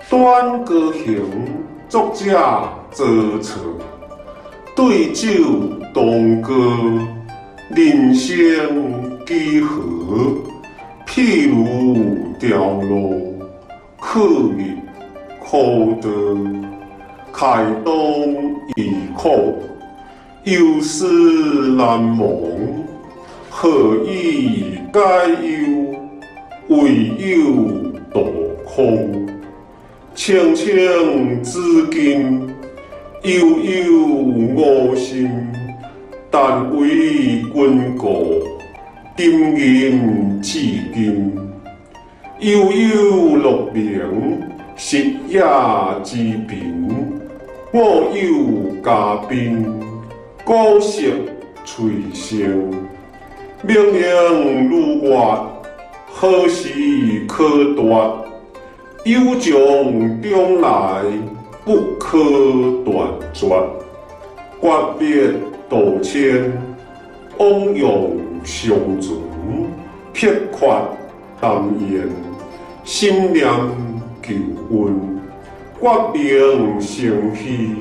短歌行作者曹策，對酒當歌，人生幾何？譬如雕鷺，去日可度，開當憶苦，憂思難忘，何以解憂？唯有渡空。青青子衿，悠悠吾心。但為君顧，沉吟至今。悠悠鹿鳴，食野之蘋。我有嘉賓，鼓瑟吹笙。明明如月，何時可奪？有從中來，不可斷絕。訣別道遷，汪洋相存。碧缺耽延，心念舊恩。月明星稀，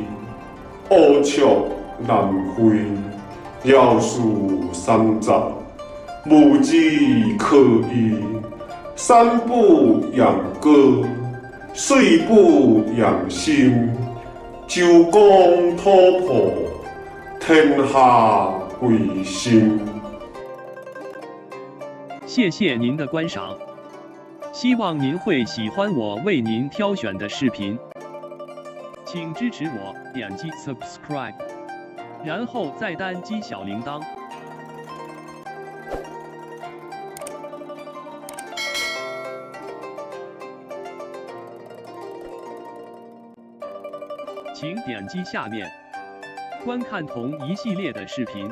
烏鵲南飛。饒恕三雜，無枝可依。山不言歌，水不言心。周公吐哺，天下歸心。謝謝您的觀賞，希望您會喜歡我為您挑選的視頻，請支持我點擊 subscribe，然後再單擊小鈴鐺。請點擊下面觀看同一系列的視頻。